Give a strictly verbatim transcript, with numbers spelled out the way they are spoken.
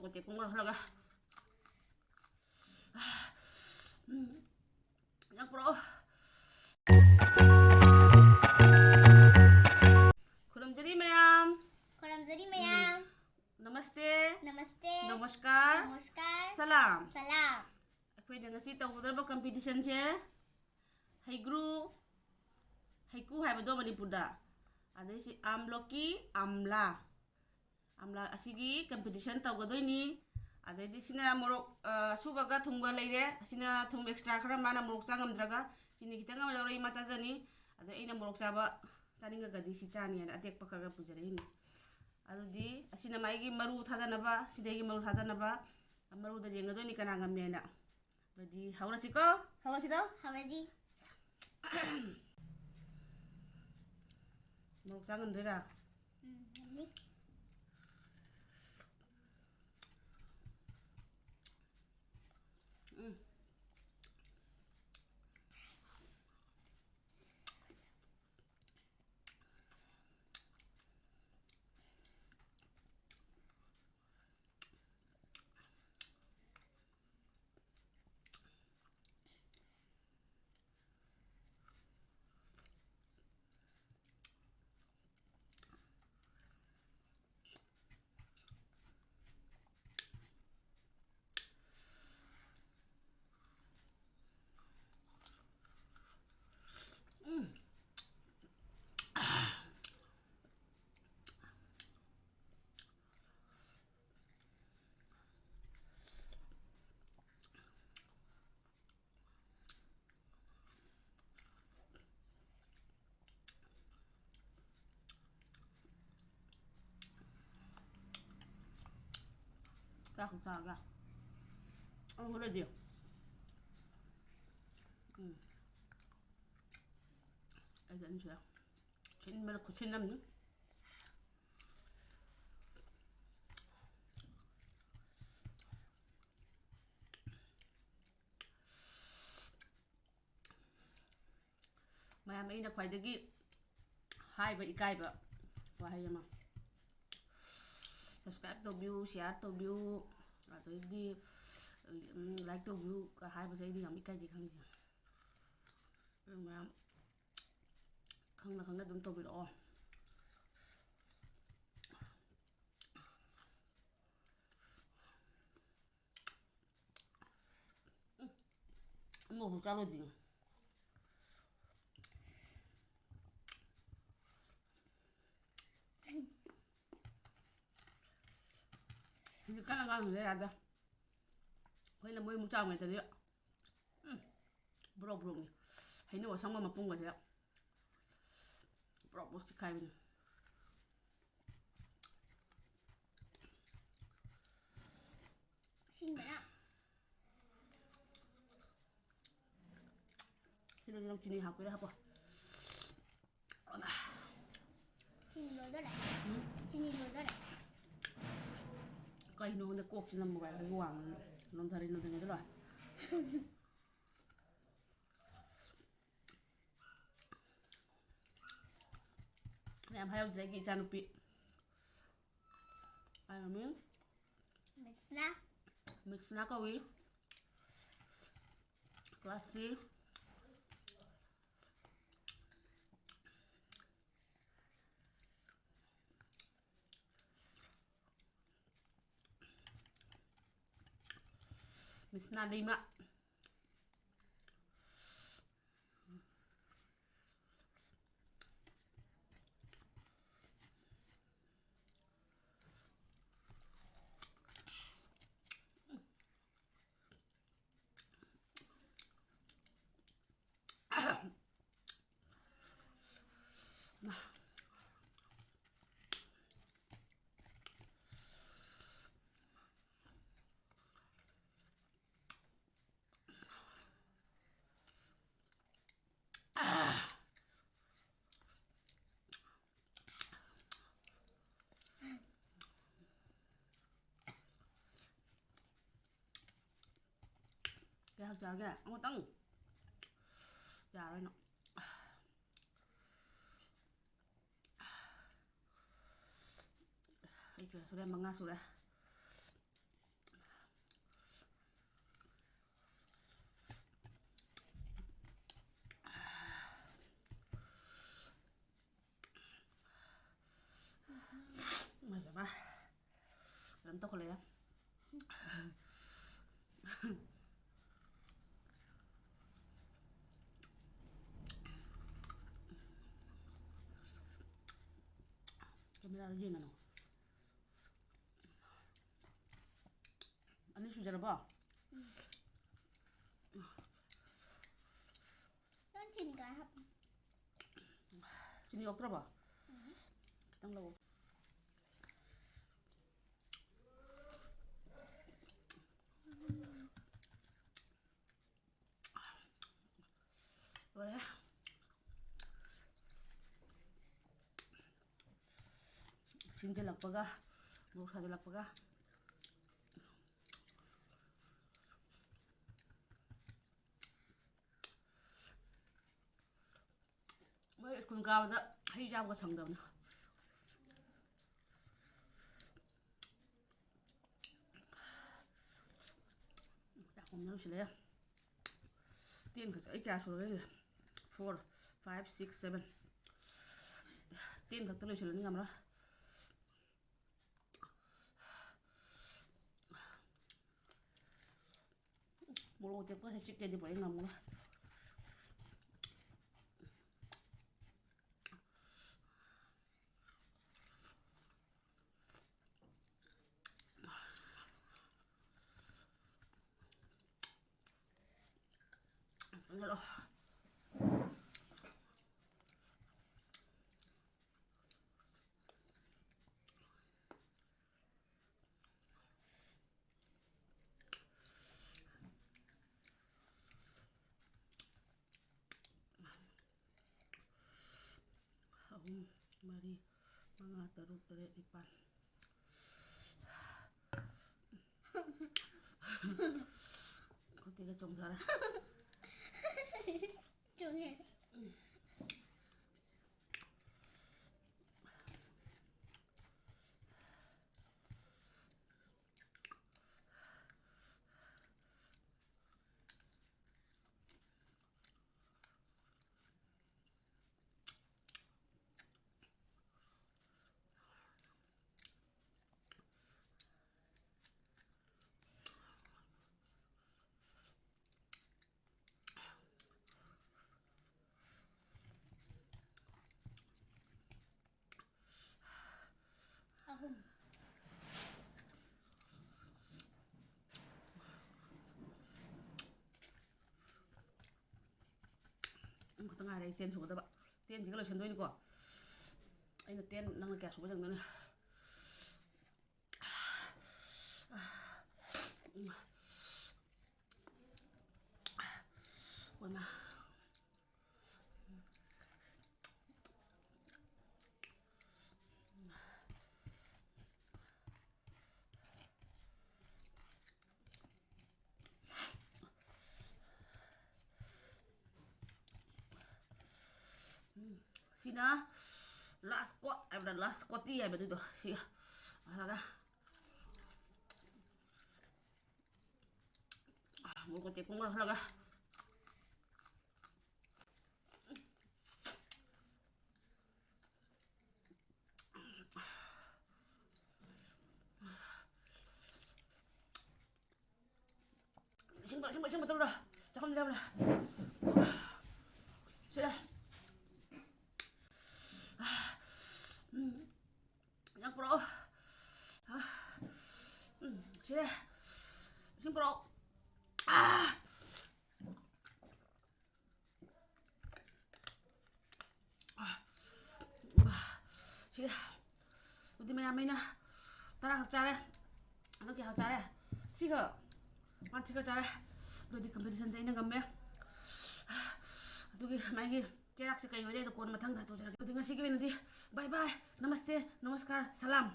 ꯀꯣꯇꯦꯛ ꯀꯨꯝꯒ ꯈꯜꯂꯒ꯫ ꯎꯝ꯫ ꯌꯥꯝ ꯄꯨꯔꯛꯑꯣ꯫ ꯈꯨꯔꯨꯝꯖꯔꯤ ꯃꯌꯥꯝ꯫ ꯈꯨꯔꯨꯝꯖꯔꯤ ꯃꯌꯥꯝ꯫ ꯅꯃꯁꯇꯦ꯫ ꯅꯃꯁꯇꯦ꯫ ꯅꯃꯁꯀꯥꯔ꯫ ꯅꯃꯁꯀꯥꯔ꯫ ꯁꯂꯥꯝ꯫ ꯁꯂꯥꯝ꯫ ꯑꯩꯈꯣꯏꯅ ꯉꯁꯤ ꯇꯧꯒꯗꯧꯔꯤꯕ competitionꯁꯦ ꯍꯩꯒ꯭ꯔꯨ, ꯍꯩꯀꯨ ꯍꯥꯏꯕꯗꯣ ꯃꯅꯤꯄꯨꯔꯗ, ꯑꯗꯩ ꯁꯤ ꯑꯥꯝꯂꯣꯀꯤ, ꯑꯥꯝꯂꯥ, ꯑꯥꯝꯂꯥ ꯑꯁꯤꯒꯤ competition ꯇꯧꯒꯗꯣꯏꯅꯤ꯫ ꯑꯗꯩꯗꯤ ꯁꯤꯅ ꯃꯣꯔꯣꯛ, ꯑ, ꯑꯁꯨꯕꯒ ꯊꯨꯝꯒ ꯂꯩꯔꯦ꯫ ꯑꯁꯤꯅ ꯊꯨꯝ extra ꯈꯔ, ꯃꯥꯅ ꯃꯣꯔꯣꯛ ꯆꯥ ꯉꯝꯗ꯭ꯔꯒ ꯆꯤꯅꯤ ꯈꯤꯇꯪ ꯑꯃ ꯂꯧꯔ ꯏꯃꯥ ꯆꯥꯖꯅꯤ꯫ ꯑꯗꯣ ꯑꯩꯅ ꯃꯣꯔꯣꯛ ꯆꯥꯕ ꯆꯥꯅꯤꯡꯉꯒꯗꯤ ꯁꯤ ꯆꯥꯅꯤ ꯍꯥꯏꯅ ꯑꯇꯦꯛꯄ ꯈꯔ ꯈꯔ ꯄꯨꯖꯔꯛꯏꯅꯤ꯫ ꯑꯗꯨꯗꯤ ꯑꯁꯤꯅ ꯃꯥꯒꯤ ꯃꯔꯨ ꯊꯥꯗꯅꯕ, ꯁꯤꯗꯒꯤ ꯃꯔꯨ ꯊꯥꯗꯅꯕ, ꯃꯔꯨꯗ ꯌꯦꯡꯒꯗꯣꯏꯅꯤ ꯀꯅꯥ ꯉꯝꯃꯤ ꯍꯥꯏꯅ꯫ ꯑꯗꯨꯗꯤ ꯍꯧꯔꯁꯤꯀꯣ, ꯍꯧꯔꯁꯤꯔꯣ? ꯍꯧꯔꯁꯤ꯫ ꯃꯣꯔꯣꯛ ꯆꯥ ꯉꯝꯗꯣꯏꯔꯥ? ꯎꯝ, ꯉꯝꯅꯤ꯫ ꯎꯝ꯫ ꯆꯥꯛ ꯆꯥꯔꯒ꯫ ꯑꯣ, ꯍꯣꯔꯦꯟꯗꯤ꯫ ꯎꯝ꯫ ꯑꯩꯗꯤ ꯑꯅꯤꯁꯨ ꯌꯥꯎ-, ꯁꯤꯟꯕꯅ ꯈꯨꯠꯁꯤꯟ ꯑꯃꯅꯤ꯫ ꯃꯌꯥꯝ, ꯑꯩꯅ ꯈ꯭ꯋꯥꯏꯗꯒꯤ ꯍꯥꯏꯕ ꯏꯀꯥꯏꯕ ꯋꯥꯍꯩ ꯑꯃ, Subscribe ꯇꯧꯕꯤꯌꯨ, share ꯇꯧꯕꯤꯌꯨ, ꯑꯗꯩꯗꯤ, ꯎꯝ, like ꯇꯧꯕꯤꯌꯨ ꯀ ꯍꯥꯏꯕꯁꯦ ꯑꯩꯗꯤ ꯌꯥꯝ ꯏꯀꯥꯏꯖꯩ, ꯈꯪꯗꯦ꯫ ꯑꯗꯨ ꯃꯌꯥꯝ ꯈꯪꯅ ꯈꯪꯅ ꯑꯗꯨꯝ ꯇꯧꯕꯤꯔꯛꯑꯣ꯫ ꯎꯝ, ꯑꯃꯐꯥꯎ ꯆꯥꯔꯨꯗ꯭ꯔꯤ꯫ ꯍꯧꯖꯤꯛꯀꯥꯟ ꯑꯉꯥꯡꯁꯤꯡꯁꯦ ꯌꯥꯗꯦ꯫ ꯑꯩꯈꯣꯏꯅ ꯃꯣꯏ ꯑꯃꯨꯛ ꯆꯥꯎꯉꯩꯗꯗꯤ, ꯎꯝ, ꯕ꯭ꯔꯣꯛ ꯕ꯭ꯔꯣꯛꯅꯤ꯫ ꯍꯩꯅꯧ ꯑꯁꯪꯕ ꯃꯄꯨꯝꯒꯁꯦ ꯕ꯭ꯔꯣꯛ ꯕ꯭ꯔꯣꯛ ꯆꯤꯛꯈꯥꯏꯕꯅꯤ꯫ ꯁꯤꯟꯕꯅ꯫ ꯁꯤꯗ ꯅꯪ ꯆꯤꯅꯤ ꯍꯥꯞꯀꯦꯔꯥ ꯍꯥꯞꯄꯣ꯫ ꯆꯤꯅꯤ ꯂꯣꯏꯗꯣꯔꯦ꯫ ꯎꯝ? ꯆꯤꯅꯤ ꯂꯣꯏꯗꯣꯔꯦ꯫ ꯀꯩꯅꯣ ꯈꯪꯗꯦ, ꯀꯣꯛꯁꯤꯅ mobile ꯗꯒꯤ ꯋꯥꯡꯉꯒ ꯅꯣꯟꯊꯔꯤ, ꯅꯣꯟꯊꯔꯤ ꯂꯣꯏ꯫ ꯃꯌꯥꯝ ꯍꯥꯏꯍꯧꯗ꯭ꯔꯦ ꯑꯩꯒꯤ ꯏꯆꯥꯅꯨꯄꯤ꯫ ꯃꯥꯏ ꯃꯃꯤꯡ? ꯃꯤꯠꯁꯅꯥ꯫ ꯃꯤꯠꯁꯅꯥ ꯀꯧꯏ꯫ Class three꯫ ꯃꯤꯠꯁꯅꯥ ꯂꯩꯃ꯫ ꯀꯌꯥ ꯆꯥꯒꯦ? ꯑꯃꯇꯪ꯫ ꯌꯥꯔꯣꯏ ꯅꯪ꯫ ꯑꯩ ꯀꯌꯥ ꯁꯨꯔꯦ, ꯃꯉꯥ ꯁꯨꯔꯦ꯫ ꯏꯃꯥꯏ ꯄꯦꯝꯃ꯫ ꯀꯩꯅꯣꯝ ꯇꯧꯈꯠꯂꯛꯑꯦ꯫ ꯀꯦꯃꯦꯔꯥꯗ ꯌꯦꯡꯒꯅꯨ꯫ ꯑꯅꯤ ꯁꯨꯖꯔꯕꯣ? ꯅꯪ ꯆꯤꯅꯤ ꯀꯥꯏ ꯍꯥꯞ-, ꯆꯤꯅꯤ ꯌꯥꯎꯗ꯭ꯔꯕꯣ? ꯈꯤꯇꯪ ꯂꯧꯑꯣ꯫ ꯂꯣꯏꯔꯦ꯫ ꯁꯤꯟꯖꯜꯂꯛꯄꯒ, ꯃꯣꯔꯣꯛ ꯁꯥꯖꯜꯂꯛꯄꯒ꯫ ꯃꯣꯏ ꯁ꯭ꯀꯨꯜ ꯀꯥꯕꯗ ꯍꯩ ꯆꯥꯕꯒ ꯁꯪꯗꯕꯅꯤ꯫ ꯆꯥꯛ ꯄꯨꯝꯅ ꯂꯣꯏꯁꯤꯜꯂꯦ꯫ Ten ꯈꯛꯇ, ꯑꯩ ꯀꯌꯥ ꯁꯨꯔꯒꯦ? Four, five, six, seven꯫ Ten ꯈꯛꯇ ꯂꯣꯏꯁꯤꯜꯂꯅꯤ, ꯉꯝꯃꯔꯣꯏ꯫ ꯃꯣꯔꯣꯛ ꯑꯇꯦꯛꯄꯒꯁꯦ ꯆꯤꯛꯀꯦꯗꯤ ꯄꯨꯔꯛꯑꯦ, ꯉꯝꯃꯔꯣꯏ꯫ ꯑꯍꯨꯝ, ꯃꯔꯤ, ꯃꯉꯥ, ꯇꯔꯨꯛ, ꯇꯔꯦꯠ, ꯅꯤꯄꯥꯜ꯫ ꯈꯨꯠꯇꯤꯒ ꯆꯣꯡꯊꯔꯦ꯫ ꯆꯣꯡꯉꯦ꯫ ꯉꯥꯏꯔꯦ ꯑꯩ ten ꯁꯨꯒꯗꯕ꯫ Tenꯁꯤꯒ ꯂꯣꯏꯁꯟꯗꯣꯏꯅꯤꯀꯣ꯫ ꯑꯩꯅ ten, ꯅꯪꯅ ꯀꯌꯥ ꯁꯨꯕ ꯆꯪꯗꯣꯏꯅꯣ? ꯑꯣꯏꯃꯥ꯫ ꯁꯤꯅ last coat ꯍꯥꯏꯕ꯭ꯔꯥ, last coat ꯍꯥꯏꯕꯗꯨꯗꯣ, ꯁꯤ ꯍꯜꯂꯒ ꯃꯣꯔꯣꯛ ꯑꯇꯦꯛꯄ ꯑꯃ ꯍꯜꯂꯒ꯫ ꯏꯁꯤꯡ ꯕꯣꯇꯜ, ꯏꯁꯤꯡ ꯕꯣꯇꯜ, ꯏꯁꯤꯡ ꯕꯣꯇꯜꯗꯣ ꯆꯥꯛꯈꯨꯝꯗ ꯂꯩꯔꯝꯕꯅꯦ꯫ ꯁꯤꯗ꯫ ꯎꯝ, ꯏꯟꯖꯥꯡ ꯄꯨꯔꯛꯑꯣ꯫ ꯎꯝ, ꯁꯤꯗ꯫ ꯏꯁꯤꯡ ꯄꯨꯔꯛꯑꯣ꯫ ꯁꯤ, ꯑꯗꯨꯗꯤ ꯃꯌꯥꯝ ꯑꯩꯅ ꯇꯔꯥ ꯈꯛ ꯆꯥꯔꯦ꯫ ꯑꯗꯨ ꯀꯌꯥ ꯆꯥꯔꯦ? ꯁꯤꯒ, ꯃꯥ ꯁꯤꯒ ꯆꯥꯔꯦ꯫ ꯑꯗꯨꯗꯤ competitionꯁꯦ ꯑꯩꯅ ꯉꯝꯃꯦ꯫ ꯑꯗꯨꯒꯤ ꯃꯥꯒꯤ ꯆꯩꯔꯥꯛꯁꯦ ꯀꯩ ꯑꯣꯏꯔꯦ? ꯑꯗꯣ ꯀꯣꯟꯅ ꯃꯊꯪꯗ ꯇꯧꯖꯔꯛꯀꯦ꯫ ꯑꯗꯨꯗꯤ ꯉꯁꯤꯒꯤ ꯑꯣꯏꯅꯗꯤ bye bye, namaste, namaskar, salam꯫